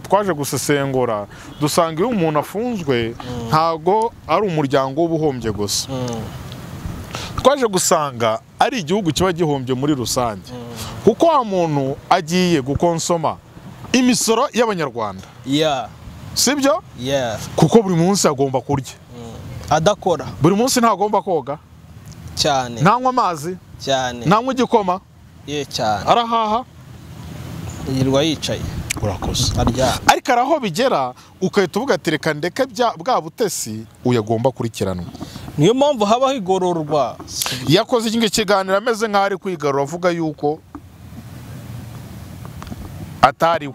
Twaje gusesengura dusanga iyo umuntu afunzwe ntago ari umuryango w'ubuhombye gusa. Twaje gusanga ari igihugu kiba gihombye muri rusange, kuko wa muntu agiye gukonsoma imisoro y'abanyarwanda. Sibyo? Kuko buri munsi agomba kurya. Adakora. Buri munsi ntagomba koga. Cyane. Ntanywa amazi. Cyane. Ntanywa igikoma. Cyane. Arahaha. Yirwa yicaye. Urakoze. Ariko araho bigera ukahita uvuga ati reka ndeke bwa butesi uyagomba kurikiranwa. Niyo mpamvu habaho igororwa. Yakoze iki kiganiro ameze nkaho ari kwigarura avuga yuko atari we.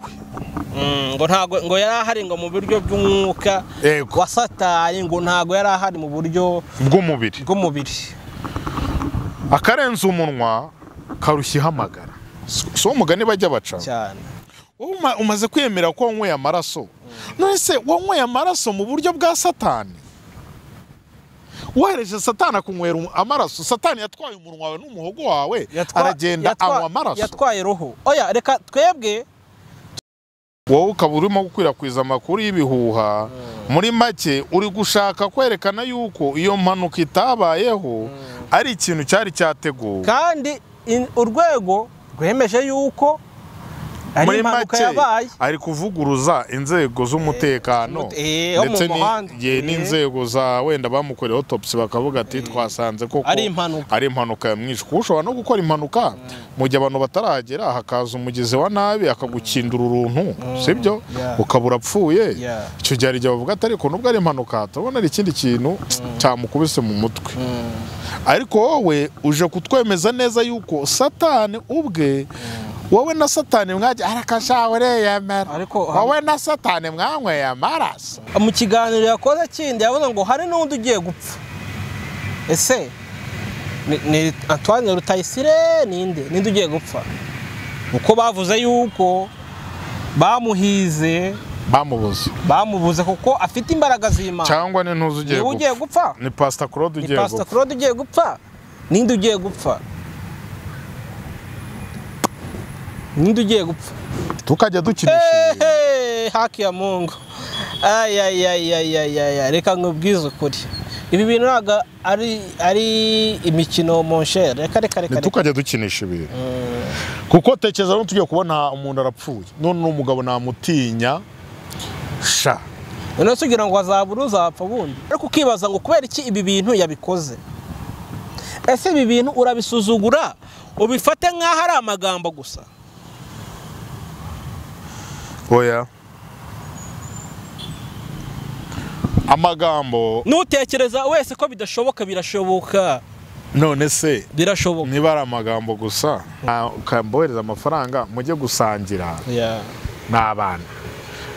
Ngo ntago ngo yari ahari ngo mu buryo bw'umwuka wa Satani, ngo ntago yari ahari mu buryo bw'umubiri. Akarenza umunwa karushya ihamagara. So umugani bajya baca. Cyane. Umaze kwemera ko wanyweye amaraso. None se wanyweye amaraso mu buryo bwa Satani? Wohereje Satani akunywera amaraso. Satani yatwaye umunwa wawe n'umuhogo wawe, aragenda anywa amaraso. Yatwaye roho. Oya reka twebwe wowe ukaba urimo gukwirakwiza amakuru y'ibihuha. Muri make uri gushaka kwerekana yuko iyo mpanuka itabayeho ari ikintu cyari cyateguwe, kandi urwego rwemeje yuko ari impanuka yabaye. Ari kuvuguruza inzego z'umutekano ndetse n'inzego za wenda bamukoreye autopsy bakavuga ati twasanze koko ari impanuka yamwishe. Kuko ushobora no gukora impanuka mu gihe abantu bataragera hakaza umugizi wa nabi akagukindura uruntu, sibyo? Ukabura apfuye. Icyo gihe ari bavuga ati ariko nubwo ari impanuka turabona ari ikindi kintu cyamukubise mu mutwe. Ariko wowe uje kutwemeza neza yuko Satani ubwe, wowe na Satani mwajya arakashawe yemera. Wowe na Satani mwanyweye amaraso. Mu kiganiro yakoze kindi yavuze ngo hari n'undi ugiye gupfa. Ese ni Antoine Rutayisire ninde? Ninde ugiye gupfa? Uko bavuze yuko bamuhize, bamubuze kuko afite imbaraga z'Imana. Cyangwa ni ntuzi ugiye gupfa? Ni Pastor Claude ugiye gupfa. Ni Pastor Claude ugiye gupfa. Ninde ugiye gupfa? Ninde ugiye gupfa? Tukajya dukinisha. Haki ya Mungu. Ay, reka nkubwize ukuri. Ibi bintu ntago ari imikino mon cher. Reka. Tukajya dukinisha ibintu. Kuko tekereza no tugiye kubona umuntu arapfuye. None n'umugabo namutinya sha. None sugira ngo azabura uzapfa bundi. Ariko ukibaza ngo kubera iki ibi bintu yabikoze? Ese ibi bintu urabisuzugura ubifate nkaho ari amagambo gusa? Oya. Amagambo nutekereza wese ko bidashoboka birashoboka. None se birashoboka niba ari amagambo gusa ukambohereza amafaranga mujye gusangira n'abana.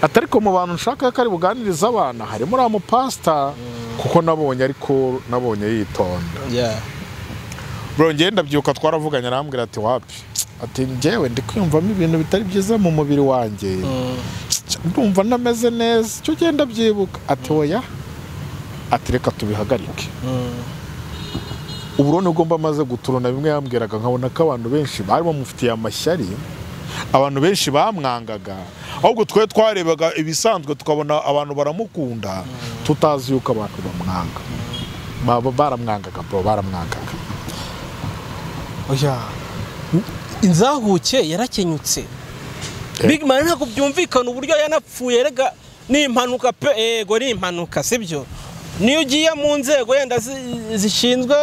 Atariko mu bantu nshaka ko ari buganiriza abana harimo uriya mupastor, kuko nabonye ariko nabonye yitonda. Bro ngenda ndabyuka twaravuganye arambwira ati wapi, ati njyewe ndi kwiyumvamo ibintu bitari byiza mu mubiri wanjye, ndumva nameze neza. Cyo genda byibuka ati oya, ati reka tubihagarike. Ubu nubwo maze guturona bimwe yambwiraga nkabona ko abantu benshi bari bamufitiye amashyari, abantu benshi bamwangaga, ahubwo twe twarebaga ibisanzwe tukabona abantu baramukunda tutazi yuko abantu bamwanga. Baramwangaga bro, baramwangaga. Oya, inzahuke yarakenyutse. Big Man ntabwo byumvikana uburyo yanapfuye. Rega ni impanuka pe, ego ni impanuka sibyo? Niyo ugiye mu nzego yenda zishinzwe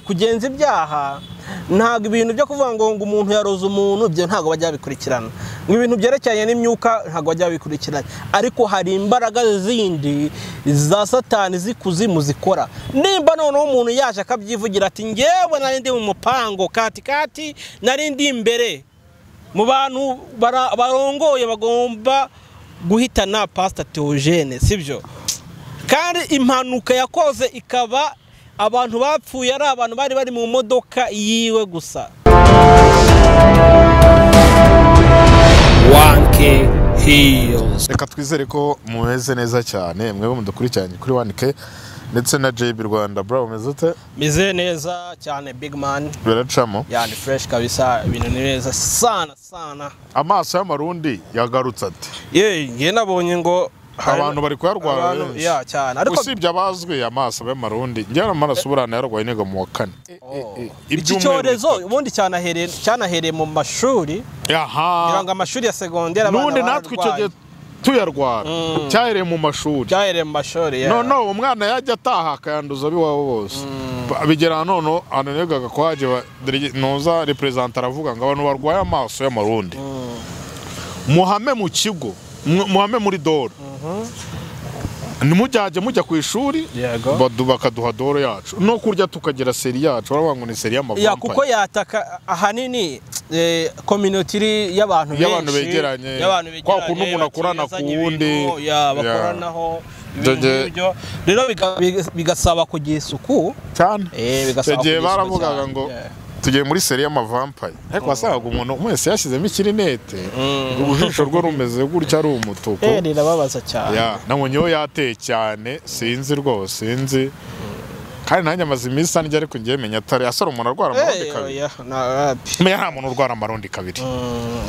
kugenza ibyaha, ntabwo ibintu byo kuvuga ngo umuntu yaroze umuntu ibyo ntabwo bajya bikurikirana. Ngo ibintu byerekeranye n'imyuka ntabwo bajya bikurikirana. Ariko hari imbaraga zindi za Satani zikuzimu zikora. Nimba noneho umuntu yaje akabyivugira ati ngewe nari ndi mu mupango kati kati, nari ndi imbere mu bantu barongoye bagomba guhitana Pastor Theogene, sibyo? Kandi impanuka yakoze ikaba abantu bapfuye ari abantu bari bari mu modoka yiwe gusa. 1K Hills. Reka twizere ko mumeze neza cyane mwebwe mudukurikiranye kuri 1K Ndetse na JB Rwanda. Bro, umeze ute? Meze neza cyane big man. Biracamo. Ya ni fresh kabisa, ibintu ni neza sana sana. Amaso y'amarundi yagarutse ati. Ye, ngiye nabonye ngo abantu bari kuyarwara benshi. Ya cyane. Ariko usibye abazwi amaso y'amarundi, ngiye amaraso burana yarwaye niga mu wa kane. Iki cyorezo ubundi cyanahereye mu mashuri. Aha. Ngira ngo amashuri ya secondaire abana. Nundi natwe icyo gihe tuyarwara cyahereye mu mashuri. Cyahereye mu mashuri. No no, umwana yajya ataha akayanduza biwabo bose. Bigera none ananigaga kwaje noza represent aravuga ngo abantu barwaye amaso y'amarundi. Muhame mu kigo, muhame muri doro. Nimujyaje mujya ku ishuri bakaduha doro yacu no kurya tukagira seri yacu, baravuga ngo ni seri y'amavampire. Ya kuko yataka ahanini community y'abantu benshi, y'abantu begeranye, kwa kuntu umuntu akorana ku wundi, ya bakoranaho ibyo rero bigasaba kugira isuku cyane. Bigasaba kugira isuku. Baravugaga ngo tugiye muri seri y'amavampire, ariko wasangaga umuntu wese yashyizemo ikirinete, urujisho rwe rumeze gutya ari umutuku. Rirababaza cyane. Ya nabonye yo yateye cyane, sinzi rwose, sinzi. Kandi nanjye amaze iminsi anjye ariko ngiye menya atari asara umuntu arwara amarundi kabiri. Menya nta muntu urwara amarundi kabiri.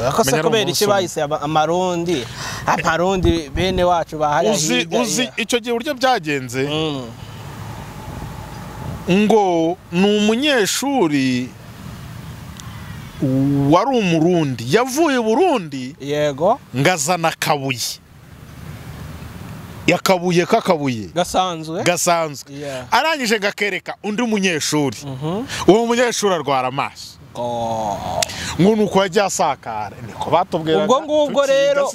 Ariko se kubera iki bahise amarundi? Amarundi bene wacu bahari hirya. Uzi icyo gihe uburyo byagenze? Ngo ni umunyeshuri wari umurundi yavuye Burundi, yego, ngazana kabuye yakabuye kakabuye gasanzwe arangije gakereka undi munyeshuri. Uwo munyeshuri arwara amaso. Ngo nuko yajya asakara, niko batubwiraga. Ubwo ngubwo rero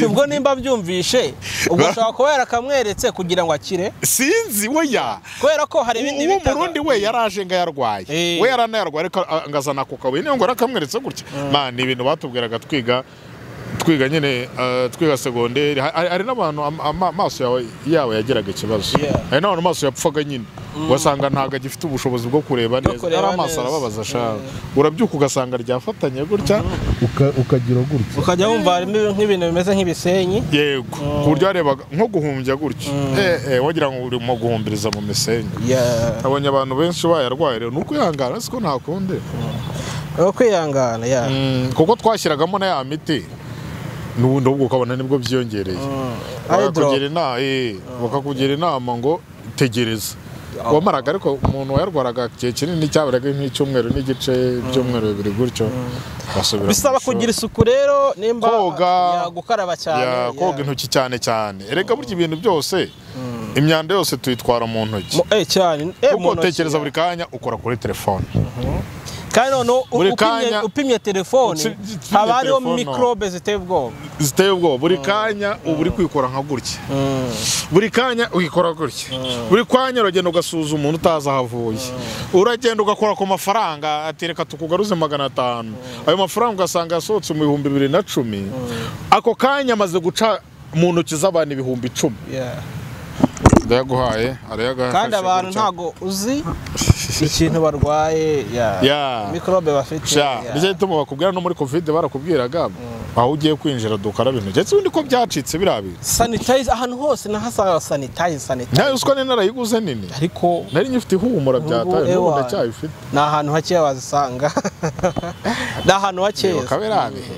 ubwo nimba byumvishe ubwo ashobora kuba yarakamweretse kugira ngo akire, sinzi we ya kubera ko hari ibindi bitaga. Uwo murundi we yaraje ngo yarwaye, we yaranayarwaye ariko ngazana ako kabuye, niyo ngo arakamweretse gutya. Man, ibintu batubwiraga twiga nyine, twiga segonderi, hari n'abantu amaso yawe yagiraga ikibazo. Hari n'abantu amaso yapfaga nyine, ugasanga ntago agifite ubushobozi bwo kureba neza, ari amaso arababaza sha. Urabyuka ugasanga ryafatanye gutya, ukagira gutya, ukajya wumva harimo nk'ibintu bimeze nk'ibisenyi. Yego, ku buryo warebaga nko guhumbya gutya, wagira ngo urimo guhumbiriza mu misenyi. Abonye abantu benshi bayarwaye rero nuko yangana siko ntakunde. Kwihangana ya. Kuko twashyiragamo na ya miti n'ubundi ubwo ukabona nibwo byiyongereye. Bakakugira inama ngo tegereza. Wamaraga ariko umuntu wayarwaraga igihe kinini cyabaraga nk'icyumweru n'igice, ibyumweru bibiri gutyo basubira. Bisaba kugira isuku rero, nimba koga, gukaraba cyane, koga intoki cyane cyane. Erega burya ibintu byose, imyanda yose tuyitwara mu ntoki. Cyane. Kuko utekereza buri kanya ukora kuri telefone. Kandi noneho upimye telefone haba hariho microbe ziteye ubwoba. Ziteye ubwoba. Buri kanya uba uri kwikora nka gutya. Buri kanya ukikora gutya. Buri kanya uragenda ugasuza umuntu utazi aho avuye. Uragenda ugakora ku mafaranga ati reka tukugaruze 500. Ayo mafaranga ugasanga yasohotse mu 2010. Ako kanya amaze guca mu ntoki z'abantu 10,000. Ndayaguhaye, arayagaha. Kandi abantu ntago uzi ikintu barwaye, ya microbe bafite. Nicyo gituma bakubwira no muri Covid barakubwiraga aho ugiye kwinjira dukaraba intoki. Ndetse ubundi ko byacitse birabi. Sanitize ahantu hose nahasanga sanitize. Nayo usiko nari narayiguze nini. Ariko nari nyifite ihumura byataye n'ubu ndacyayifite. Ni ahantu hakeya wazisanga. Ni ahantu hakeya. Kaberabihe.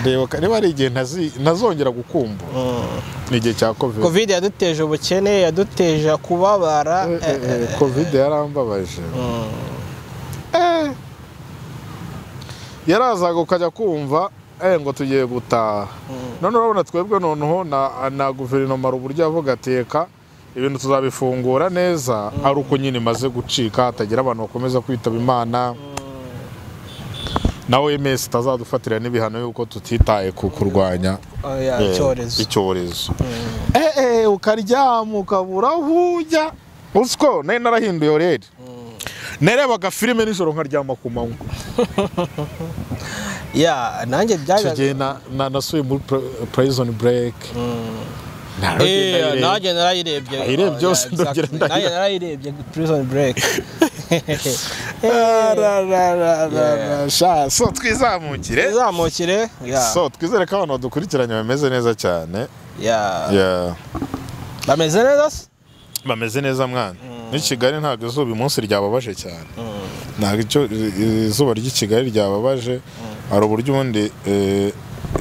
Ndibuka niba ari igihe ntazongera gukumbura. Ni igihe cya Covid. Covid yaduteje ubukene, yaduteje kubabara. Covid yarambabaje. Yarazaga ukajya kumva ngo tugiye gutaha. None urabona twebwe noneho na guverinoma uburyo avuga ateka ibintu tuzabifungura neza ari uko nyine maze gucika hatagira abantu bakomeza kwitaba Imana. Nawe MS tazadufatira n'ibihano yuko tutitaye ku kurwanya icyorezo. Ukaryama ukabura aho ujya. Usiko nari narahinduye rero. Narebaga filime nijoro nkaryama ku manywa. Ya nanjye byaje na nasuye muri Prison Break. Nanjye narayirebye. Ayirebye byose ndongera ndayirebye. Narayirebye Prison Break. So twizamukire. Twizamukire. So twizere ko abantu badukurikiranye bameze neza cyane. Bameze neza se? Bameze neza mwana. Ni Kigali ntabwo izuba umunsi ryababaje cyane. Ntabwo icyo izuba ry'i Kigali ryababaje, hari uburyo ubundi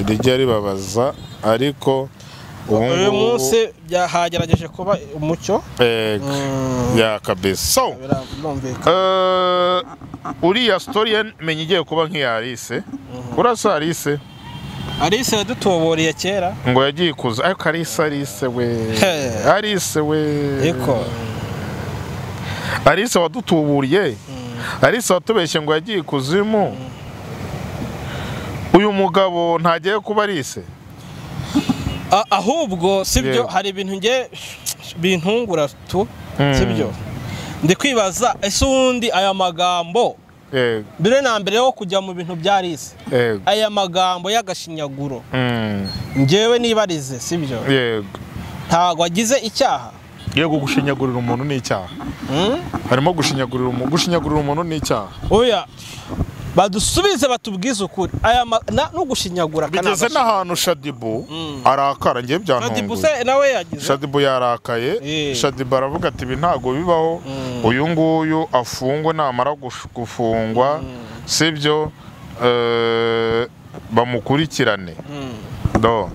rijya ribabaza, ariko uyu munsi byahagerageje kuba umucyo. Ya kabisa. So uriya story menye igiye kuba nk'iya Alice. Urasa Alice? Alice yadutoboriye kera ngo yagiye kuza, ariko Alice we Alice we eko Alice wadutuburiye, Alice watubeshye ngo yagiye kuzimu. Uyu mugabo ntagiye kuba Alice. Ahubwo sibyo, hari ibintu nge bintungura tu, sibyo. Ndi kwibaza ese undi aya magambo mbere na mbere yo kujya mu bintu bya Alice, aya magambo y'agashinyaguro ngewe nibarize, sibyo, ntago agize icyaha. Yego, gushinyagurira umuntu ni icyaha. Harimo gushinyagurira umuntu, gushinyagurira umuntu ni icyaha. Oya, badusubize batubwize ukuri. Aya no gushinyagura bigeze n'ahantu Shadibu arakara, ngiye byantunguye. Shadibu se nawe yagize, Shadibu yarakaye. Shadibu aravuga ati ibi ntago bibaho, uyu nguyu afungwe, namara gufungwa sibyo bamukurikirane. Do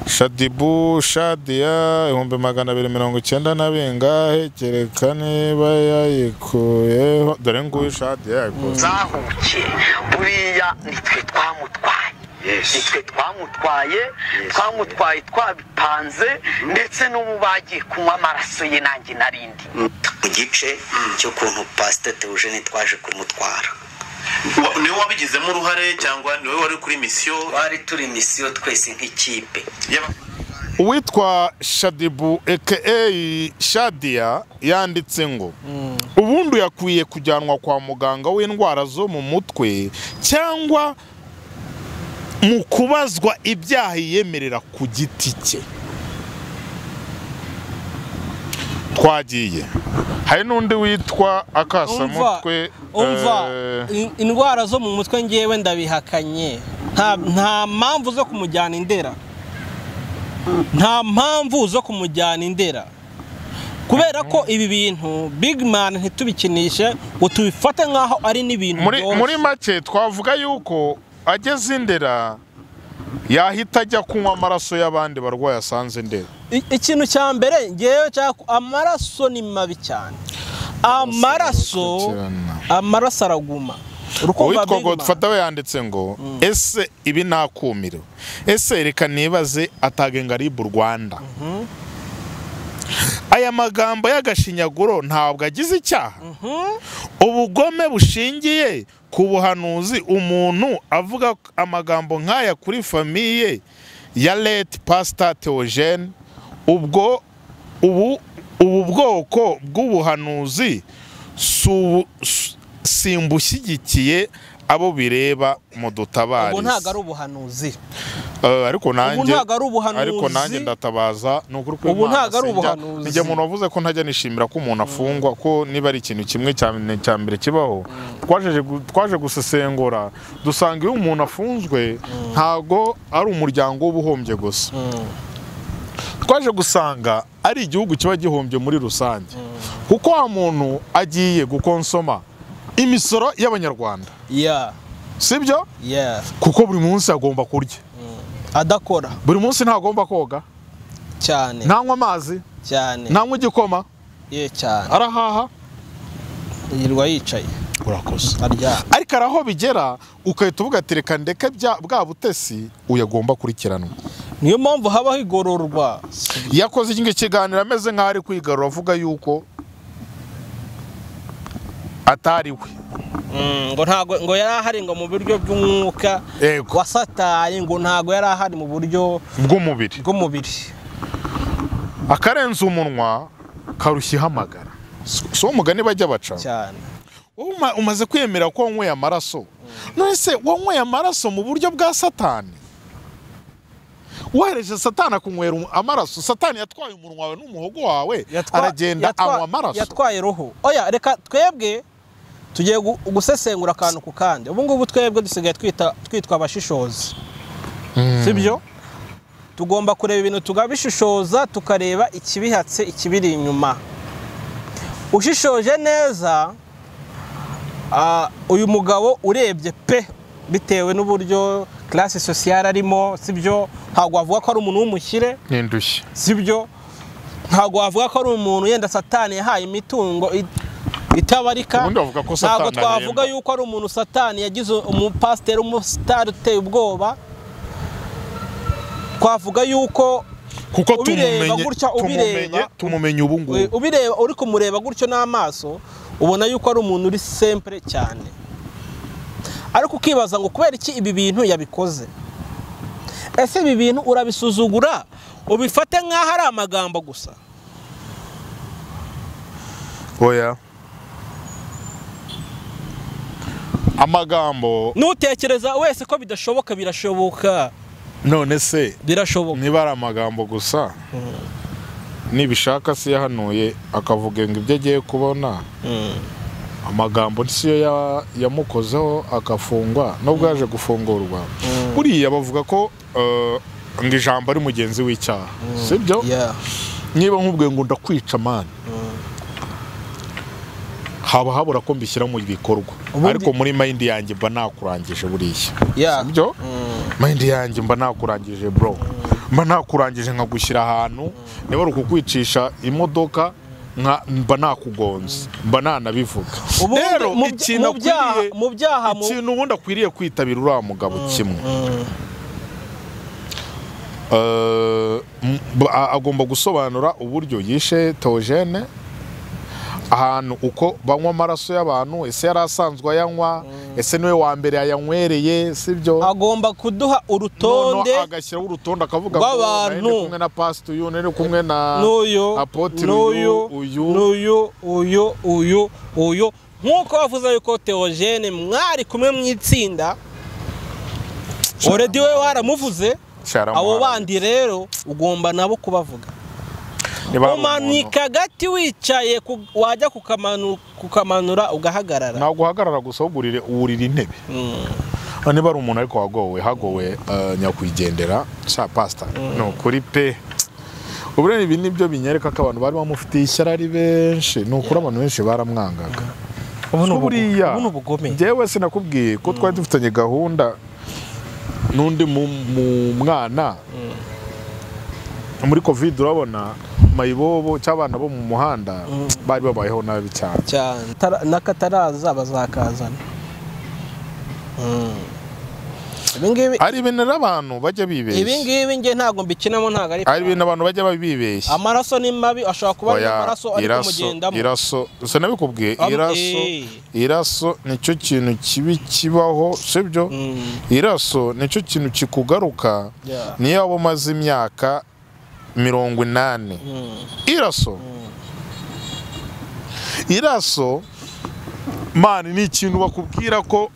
Shadibu Shadia 290 na bingahe, kereka niba yayikuyeho. Dore nguyu Shadia yayikuye. Zahuke buriya nitwe twamutwaye, nitwe twamutwaye, twamutwaye twabipanze, ndetse n'ubu bagiye kunywa amaraso ye nanjye narindi mu gice cy'ukuntu Pastor Theogene twaje kumutwara. Niwe wabigizemo uruhare cyangwa niwe wari kuri mission? Twari turi mission twese nk'ikipe. Uwitwa Shadibu aka Shadia yanditse ngo ubundi yakwiye kujyanwa kwa muganga w'indwara zo mu mutwe cyangwa mu kubazwa ibyaha yiyemerera ku giti cye. Twagiye hari n'undi witwa Akasamutwe. Umva indwara zo mu mutwe ngewe ndabihakanye. Nta mpamvu zo kumujyana indera, nta mpamvu zo kumujyana indera, kubera ko ibi bintu big man ntitubikinishe ngo tubifate nkaho ari n'ibintu. Muri make twavuga yuko ageze indera yahita ajya kunywa amaraso y'abandi barwayi asanze indera. Ikintu cya mbere ngewe cyako, amaraso ni mabi cyane. Amaraso araguma. Uwitwa Godfather we yanditse ngo ese ibi nakumiro, ese reka nibaze atagenga ribu Rwanda. Aya magambo y'agashinyaguro ntabwo agize icyaha. Ubugome bushingiye ku buhanuzi, umuntu avuga amagambo nk'aya kuri famiye ya late Pastor Theogene, ubwo ubu bwoko bw'ubuhanuzi simbushyigikiye, abo bireba mudutabarize. Ubu ntago ari ubuhanuzi. Ariko nanjye, ariko nanjye ndatabaza nukuri ko ubu ntago ari ubuhanuzi. Nijye umuntu wavuze ko ntajya nishimira ko umuntu afungwa, ko niba ari ikintu kimwe cya mbere kibaho. Twaje gusesengura dusanga iyo umuntu afunzwe ntago ari umuryango w'ubuhombye gusa. Twaje gusanga ari igihugu kiba gihombye muri rusange, kuko wa muntu agiye gukonsoma imisoro y'abanyarwanda. Sibyo? Kuko buri munsi agomba kurya, adakora. Buri munsi ntagomba koga cyane, ntanywa amazi cyane, ntanywa igikoma cyane, arahaha, yirwa yicaye. Urakoze. Ariko araho bigera ukahita uvuga ati reka ndeke bwa butesi, uyagomba kurikiranwa. Niyo mpamvu habaho igororwa. Yakoze iki kiganiro ameze nkaho ari kwigarura, avuga yuko atari we, ngo ntago ngo yari ahari ngo mu buryo bw'umwuka wa Satani, ngo ntago yari ahari mu buryo bw'umubiri. Akarenza umunwa karushya ihamagara. Si umugani bajya baca cyane. Umaze kwemera ko wanyweye amaraso, none se wanyweye amaraso mu buryo bwa Satani? Wohereje Satani akunywera amaraso, Satani yatwaye umunwa wawe n'umuhogo wawe, aragenda anywa amaraso, yatwaye roho. Oya, reka twebwe tugiye gusesengura akantu ku kandi. Ubu ngubu twebwe dusigaye twitwa abashishozi, sibyo? Tugomba kureba ibintu tugabishishoza, tukareba ikibihatse, ikibiri inyuma. Ushishoje neza uyu mugabo urebye pe bitewe n'uburyo classe sociale arimo, sibyo, ntabwo wavuga ko ari umuntu w'umukire n'indushyi, sibyo, ntabwo wavuga ko ari umuntu yenda Satani yahaye imitungo itabarika, ntabwo twavuga yuko ari umuntu Satani yagize umupasiteri umusitari uteye ubwoba. Twavuga yuko kuko tumumenye ubu ngubu, ubireba uri kumureba gutyo n'amaso ubona yuko ari umuntu uri simple cyane, ariko ukibaza ngo kubera iki ibi bintu yabikoze. Ese ibi bintu urabisuzugura ubifate nk'aho ari amagambo gusa? Oya, amagambo nutekereza wese ko bidashoboka birashoboka. None se birashoboka niba ari amagambo gusa, nibishaka si yahanuye akavuga ngo ibyo agiye kubona, amagambo siyo yamukozeho akafungwa, nubwo yaje gufungurwa. Buriya bavuga ko ngo ijambo ari mugenzi w'icyaha, sibyo? Niba nkubwiye ngo ndakwica man, haba habura ko mbishyira mu bikorwa, ariko muri mind yanjye mba nakurangije buriya, sibyo? Mind yanjye mba nakurangije bro, mba nakurangije nkagushyira ahantu, niba ari ukukwicisha imodoka mba nakugonze, mba nanabivuga. Rero ikintu ubundi akwiriye kwitabira uriya mugabo kimwe, agomba gusobanura uburyo yishe Theogene, ahantu uko banywa amaraso y'abantu, ese yari asanzwe ayanywa, ese niwe wa mbere yayanywereye, sibyo? Agomba kuduha urutonde, agashyiraho urutonde akavuga ngo nari kumwe na pastor uyu, nari kumwe na apotre uyu, n'uyu, uyu, uyu, uyu. Nkuko bavuze yuko Theogene mwari kumwe mu itsinda, already we waramuvuze, abo bandi rero ugomba nabo kubavuga. Umanika gati wicaye wajya kukamanura ugahagarara. Ntabwo uhagarara gusa, wurira intebe. Niba ari umuntu ariko wagowe, hagowe nyakwigendera sa pastor, no kuri pe. Ubure ibi nibyo binyereka ko abantu bari bamufitiye ishyari ari benshi, ni ukuri abantu benshi baramwangaga. Buriya njyewe sinakubwiye ko twari dufitanye gahunda n'undi mu mwana muri Covid, urabona mayibobo cy'abana bo mu muhanda bari babayeho nabi cyane cyane, nakataraza bazakazana. Ari ibintu abantu bajya bibeshya, ibi ngibi nge ntago mbikinamo, ntago ari ibintu abantu bajya babibeshya. Amaraso ni mabi, ashobora kuba ari amaraso ariko mugendamo. Iraso sinabikubwiye, iraso nicyo kintu kibi kibaho, sibyo? Iraso nicyo kintu kikugaruka niyo waba umaze imyaka 80. Iraso iraso man ni ikintu bakubwira ko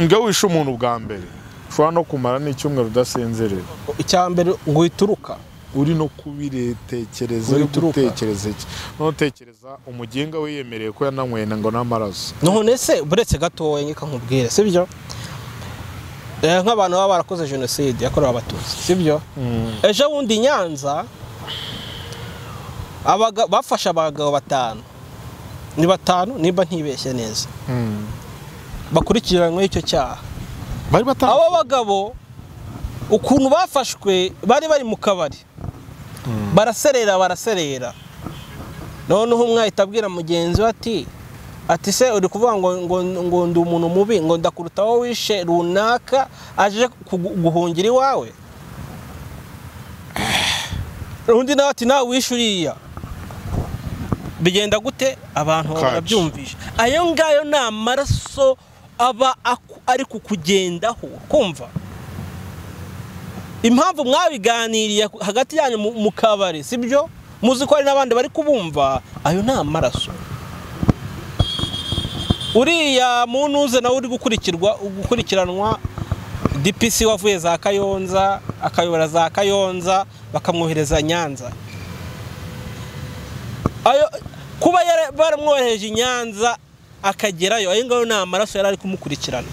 ngo wishe umuntu bwa mbere ushobora no kumara n'icyumweru udasinziriye. Icya mbere ngo ituruka uri no kubiretekereza, uri gutekereza iki, nutekereza umuginga wiyemereye ko yananyweye ngo n'amaraso. None se buretse gatoya ngika nkubwire, sibyo? Nk'abantu baba barakoze jenoside yakorewe Abatutsi, sibyo? Ejo bundi Nyanza bafashe abagabo batanu, ni batanu nimba ntibeshye neza, bakurikiranywe icyo cyaha. Abo bagabo ukuntu bafashwe bari bari mu kabari, baraserera baraserera, noneho umwe ahita abwira mugenzi we ati se uri kuvuga ngo ngo ndi umuntu mubi, ngo ndakuruta wowe wishe runaka aje guhungira iwawe. Undi nawe ati nawe wishe uriya. Bigenda gute? Abantu barabyumvisha. Ayo ngayo ni amaraso aba ari kukugendaho, kumva impamvu mwabiganiriye hagati yanyu mu kabari, sibyo? Muzi ko hari n'abandi bari kubumva, ayo ni amaraso. Uriya muntu uze nawe uri gukurikiranwa DPC wavuye za Kayonza akayobora za Kayonza bakamwohereza Nyanza, ayo kuba baramwohereje Nyanza akagerayo, ayo ngayo ni amaraso yari ari kumukurikirana.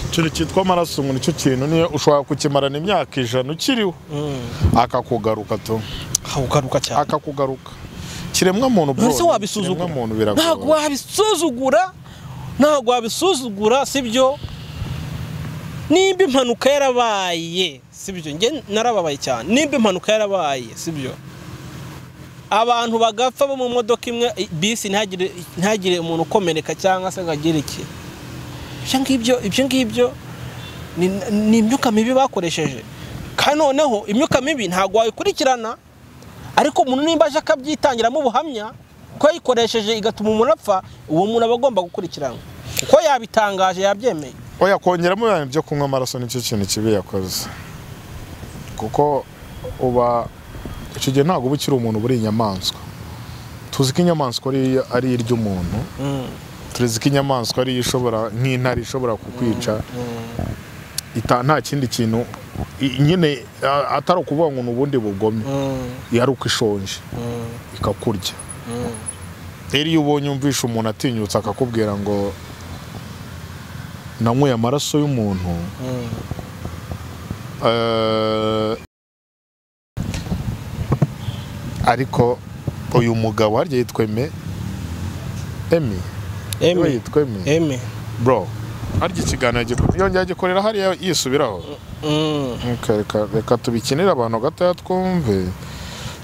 Ikintu cyitwa amaraso ngo nicyo kintu niyo ushobora kukimarana imyaka 100 ukiriho, akakugaruka to, akakugaruka cyane, akakugaruka. Kiremwa muntu bro. Ese wabisuzugura? Ntabwo wabisuzugura. Ntabwo wabisuzugura sibyo? Nimba impanuka yarabaye sibyo? Nge narababaye cyane. Nimba impanuka yarabaye sibyo? Abantu bagapfa bo mu modoka imwe bisi ntihagire umuntu ukomereka cyangwa se ngagire iki. Ibyo ngibyo ni imyuka mibi bakoresheje. Kandi noneho imyuka mibi ntabwo wayikurikirana, ariko umuntu nimba aje akabyitangiramo ubuhamya ko yayikoresheje igatuma umuntu apfa, uwo muntu aba agomba gukurikiranwa kuko yabitangaje yabyemeye. Oya, kongeramo ibintu byo kunywa amaraso nicyo kintu kibi yakoze, kuko uba icyo gihe ntabwo uba ukiri umuntu, buri inyamaswa. Tuzi ko inyamaswa ari iry'umuntu, tuzi ko inyamaswa ari ishobora nk'intare ishobora kukwica nta kindi kintu nyine atari ukuvuga ngo n'ubundi bugome, yari uko ishonje ikakurya. Rero iyo ubonye umvisha umuntu atinyutse akakubwira ngo nanyweye amaraso y'umuntu, ariko uyu mugabo harya yitwa Emi yitwa Emi bro, harya ikiganiro yongera agikorera hariya yisubiraho. Reka tubikinire abantu gatoya twumve.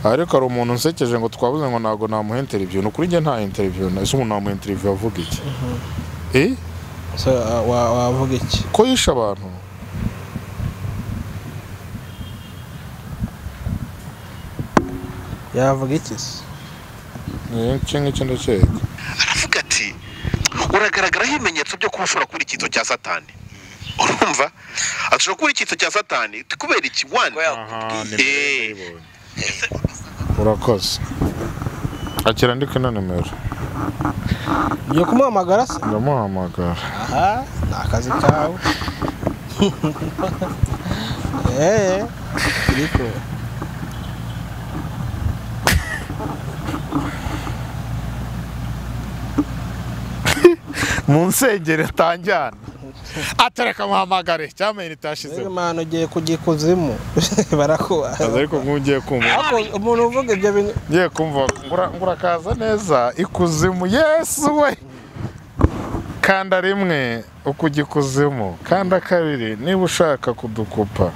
Ariko hari umuntu nsekeje ngo twabuze ngo ntabwo namuha interview. Ni ukuri njye nta interview, ese umuntu namuha interview avuga iki? Wavuga iki? Ko yishe abantu. Yavuga iki se? Iki ngiki ndakeka. Aravuga ati uragaragaraho ibimenyetso byo kuba ushobora kuba icyitso cya Satani. Urumva? Ashobora kuba icyitso cya Satani kubera iki? One. Urakoze. Akira ndike na nimero. Ugiye kumuhamagara se? Ndamuhamagara. Aha, ni akazi kawe. Ariko mu nsengero tanjyana atareka muhamagare cyamenye itashize. Imana ugiye kujya ikuzimu barakuba. Ariko nkugiye kumva umuntu uvuga ibyo bintu ngiye kumva ngurakaza neza ikuzimu. Yesu we, kanda rimwe ukujya ikuzimu, kanda kabiri niba ushaka kudukupa.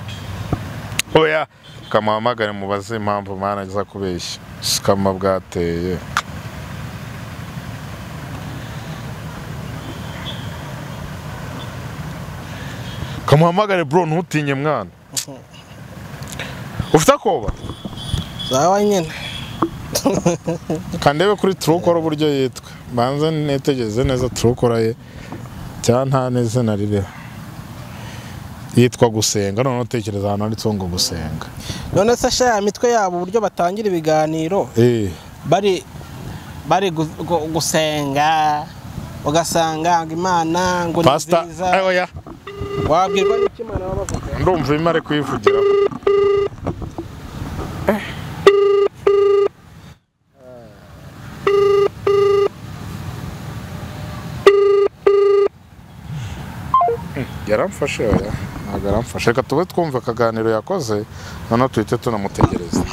Oya, kamuhamagare mubaze impamvu mana aza kubeshya sikama bwateye. Kamuhamagare bro, ntutinye mwana. Ufite akoba? Zawa nyine. Kandebe kuri Truecaller uburyo yitwa. Banze netegeze neza Truecaller ye. Cyangwa nta n'izina ririho. Yitwa Gusenga, none utekereza ahantu handitseho ngo Gusenga. None se sha mitwe yabo uburyo batangira ibiganiro? Bari gusenga ugasanga ngo Imana ngo ni nziza. Oya. Wabwirwa n'iki Imana babavuga? Ndumva imare kuyivugira. Yaramfashe oya, ntabwo aramfashe. Reka tube twumva akaganiro yakoze noneho tuhite tunamutegereza.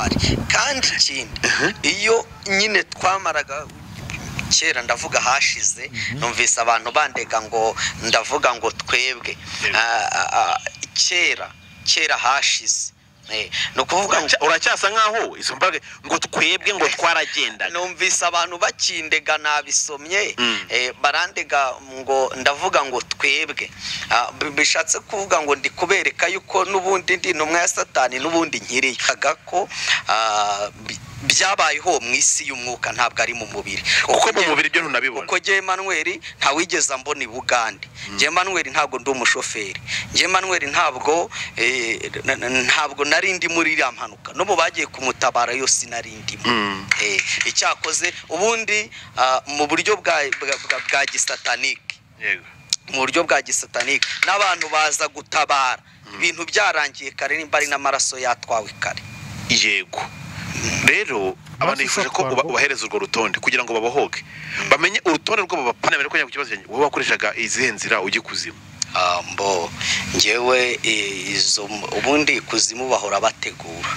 Kandi ikindi, iyo nyine twamaraga kera ndavuga hashize, numvise abantu bandega ngo ndavuga ngo twebwe kera hashize. No kuvuga ngo uracyasa nkaho izo mbaga ngo twebwe ngo twaragenda. Numvise abantu bakindega nabisomye, barandega ngo ndavuga ngo twebwe. Bishatse kuvuga ngo ndi kubereka yuko nubundi ndi intumwa ya Satani nubundi nkiriyo ko byabayeho mu isi y'umwuka ntabwo ari mu mubiri. Uko mu mubiri byo ntunabibona. Uko je Emmanuel ntawigeze ambona i Bugande. Je Emmanuel ntabwo ndi umushoferi. Je Emmanuel ntabwo nari ndi muri iriya mpanuka. No mu bagiye kumutabara yo sinari ndimo. Icyakoze ubundi mu buryo bwa gisatanike. Yego. Mu buryo bwa gisatanike n'abantu baza gutabara ibintu byarangiye kare nimba ari n'amaraso yatwawe kare. Yego. Rero abantu bifuje ko ubahereza urwo rutonde kugira ngo babohoke, bamenye urutonde rw'abo bapana mbere ko ku kibazo cyanjye. Wowe wakoreshaga izihe nzira ujye kuzimu? Mbo ngewe izo ubundi kuzimu bahora bategura,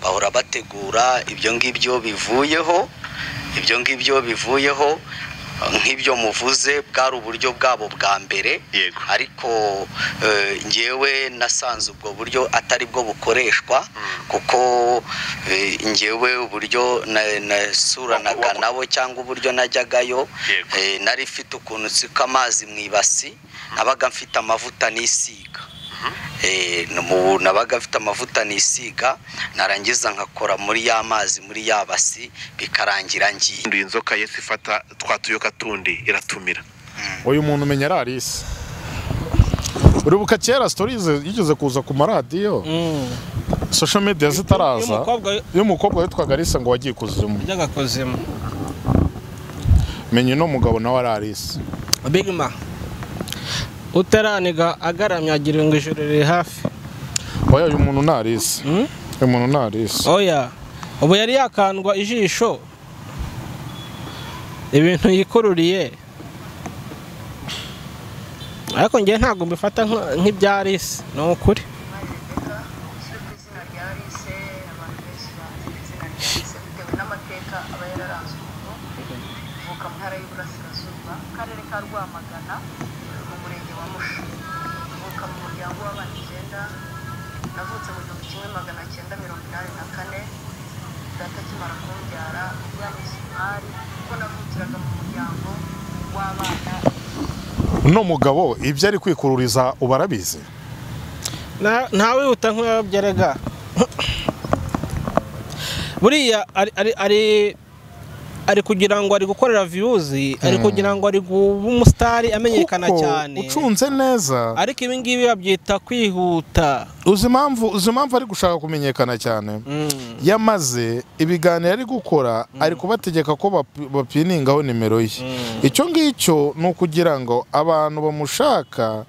bahora bategura ibyo ngibyo bivuyeho. Ibyo ngibyo bivuyeho nk'ibyo muvuze bwari uburyo bwabo bwa mbere, ariko ngewe nasanze ubwo buryo atari bwo bukoreshwa, kuko ngewe uburyo nasuranaga nabo cyangwa uburyo najyagayo, nari mfite ukuntu nsika amazi mu ibasi, nabaga mfite amavuta nisiga. Nabaga mfite amavuta nisiga, narangiza nkakora muri ya mazi muri ya basi, bikarangira ngiye. Inzoka Yesu ifata twatuyoka tundi iratumira. Uyu muntu umenya ari Alice. Uribuka kera stories yigeze kuza ku maradiyo, social media zitaraza, y'umukobwa witwaga Alice ngo wagiye kuzimu. Yagakozemo. Menye no mugabo nawe ari Alice. Big Ma. Utaraniga agaramye agira ngo ijoro riri hafi. Oya, uyu muntu ni Alice. Uyu muntu ni Alice. Oya, ubu yari yakandwa ijisho ibintu yikururiye, ariko ngiye ntabwo mbifata nk'ibya Alice, ni ukuri. Navutse mu 1984, data akimara kumbyara yanyise umwari kuko navukiraga mu muryango w'abana. Uno mugabo ibyo ari kwikururiza ubarabizi, ntawe wihuta nk'uwabyerega. Buriya ari kugira ngo ari gukorera views, ari kugira ngo ari kuba umusitari amenyekana cyane, ucunze neza. Ariko ibi ngibi babyita kwihuta. Uzi impamvu ari gushaka kumenyekana cyane? Yamaze ibiganiro ari gukora, ari kubategeka ko bapiningaho nimero ye. Icyo ngicyo ni ukugira ngo abantu bamushaka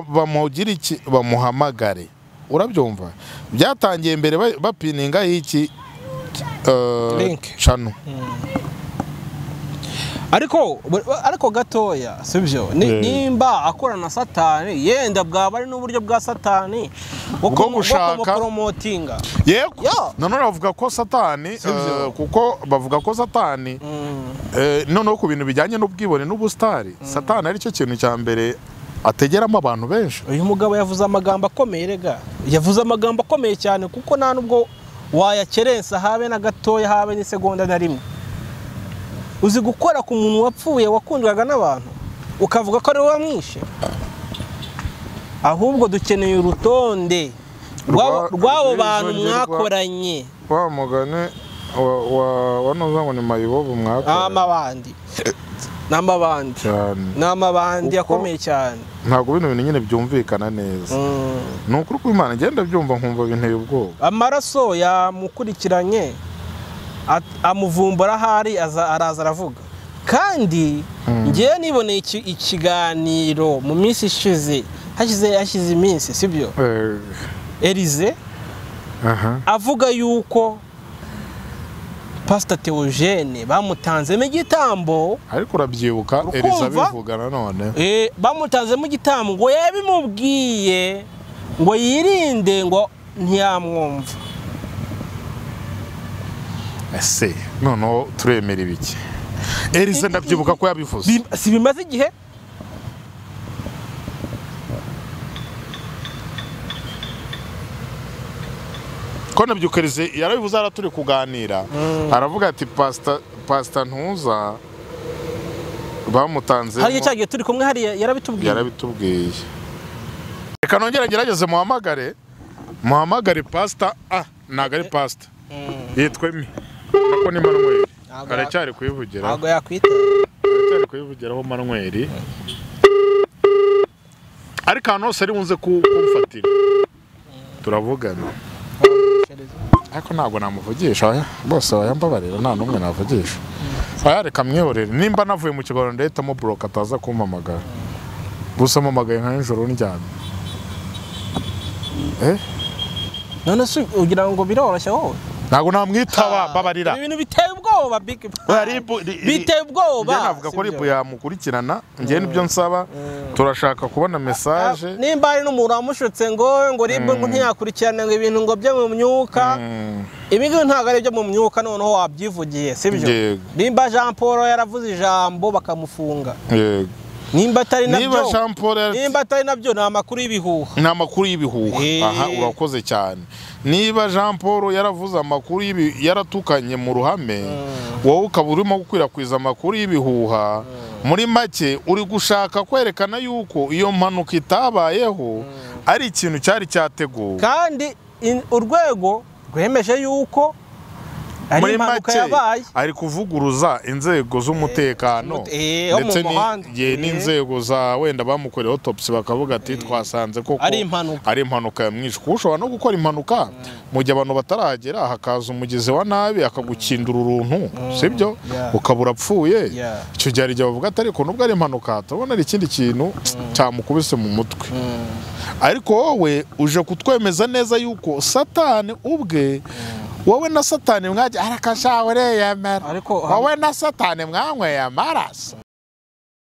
bamugira iki, bamuhamagare. Urabyumva? Byatangiye mbere bapininga iki channel. Ariko gatoya sibyo, nimba akorana na Satani, yenda bwaba ari n'uburyo bwa Satani bwo gushaka promotinga. Yego, none bavuga ko Satani, kuko bavuga ko Satani noneho ku bintu bijyanye n'ubwibone n'ubustari, Satani ari cyo kintu cya mbere ategeramo abantu benshi. Uyu mugabo yavuze amagambo akomeye rega, yavuze amagambo akomeye cyane, kuko nta nubwo wayakerensa habe na gatoya, habe n'isegonda na rimwe. Uzi gukora ku muntu wapfuye wakundwaga n'abantu ukavuga ko ari wowe wamwishe? Ahubwo dukeneye urutonde rw'abo bantu mwakoranye. Wa mugane wa wanoza ngo ni mayibobo mwakoranye. N'amabandi n'amabandi akomeye cyane. Ntabwo bino bintu nyine byumvikana neza. Ni ukuri kw'Imana ngenda byumva nkumva binteye ubwoba. Amaraso yamukurikiranye amuvumbura ahari araza aravuga. Kandi ngiye niboneye ikiganiro mu minsi ishize, hashize iminsi sibyo, Elize avuga yuko Pastor Theogene bamutanzemo igitambo. Ariko urabyibuka Elize abivuga nanone, bamutanzemo igitambo ngo yabimubwiye ngo yirinde ngo ntiyamwumva. Ese noneho turemera ibiki? Elize ndabyibuka ko yabivuze. Si bimaze igihe? Ko nabyuka Elize yarabivuze, araturi kuganira, aravuga ati Pastor Ntuza bamutanze. Hariya cyagiye turi kumwe hariya yarabitubwiye. Yarabitubwiye. Reka nongere ngerageze muhamagare Pastor. Ntago ari Pastor. Yitwa mi? Nako ni Manuel. Aracyari kuyivugira. Ntago yakwita. Aracyari kuyivugiraho Manuel. Ariko ahantu hose ari bunze kumfatira. Turavugana. Ariko ntabwo namuvugisha, bose bayambabarira, nta n'umwe navugisha. Oya reka mwihorere, nimba navuye mu kiganiro ndahitamo block ataza kumpamagara. Gusa mpamagaye nka nijoro ndyamye. None se ugira ngo biroroshye wowe? Ntabwo namwitaba, babarira. Ibintu biteye ubwoba. ubwoba Big Man. Biteye ubwoba. Njye navuga ko RIB yamukurikirana, njye nibyo nsaba, turashaka kubona message. Nimba ari n'umuntu wamushutse ngo RIB ngo ntiyakurikirana ngo ibintu ngo byo mu myuka, ibi ngibi ntabwo ari ibyo mu myuka, noneho wabyivugiye, sibyo? Nimba Jean Paul yaravuze ijambo bakamufunga, nimba atari nabyo, nimba atari nabyo ni amakuru y'ibihuha, ni amakuru y'ibihuha. Aha urakoze cyane. Niba Jean Paul yaravuze amakuru yaratukanye mu ruhame, wowe ukaba urimo gukwirakwiza amakuru y'ibihuha, muri make uri gushaka kwerekana yuko iyo mpanuka itabayeho, ari ikintu cyari cyateguwe, kandi urwego rwemeje yuko ari impanuka yabaye. Ari kuvuguruza inzego z'umutekano ndetse n'inzego za wenda bamukoreye autopsy bakavuga ati twasanze koko ari impanuka yamwishe. Kuko ushobora no gukora impanuka mu gihe abantu batarahagera, hakaza umugizi wa nabi akagukindura uruntu, sibyo, ukaba urapfuye. Icyo gihe hari igihe bavuga ati ariko nubwo ari impanuka turabona ari ikindi kintu cyamukubise mu mutwe. Ariko wowe uje kutwemeza neza yuko Satani ubwe, wowe na Satani mwajya arakashawe ureyemera, wowe na Satani mwanyweye amaraso.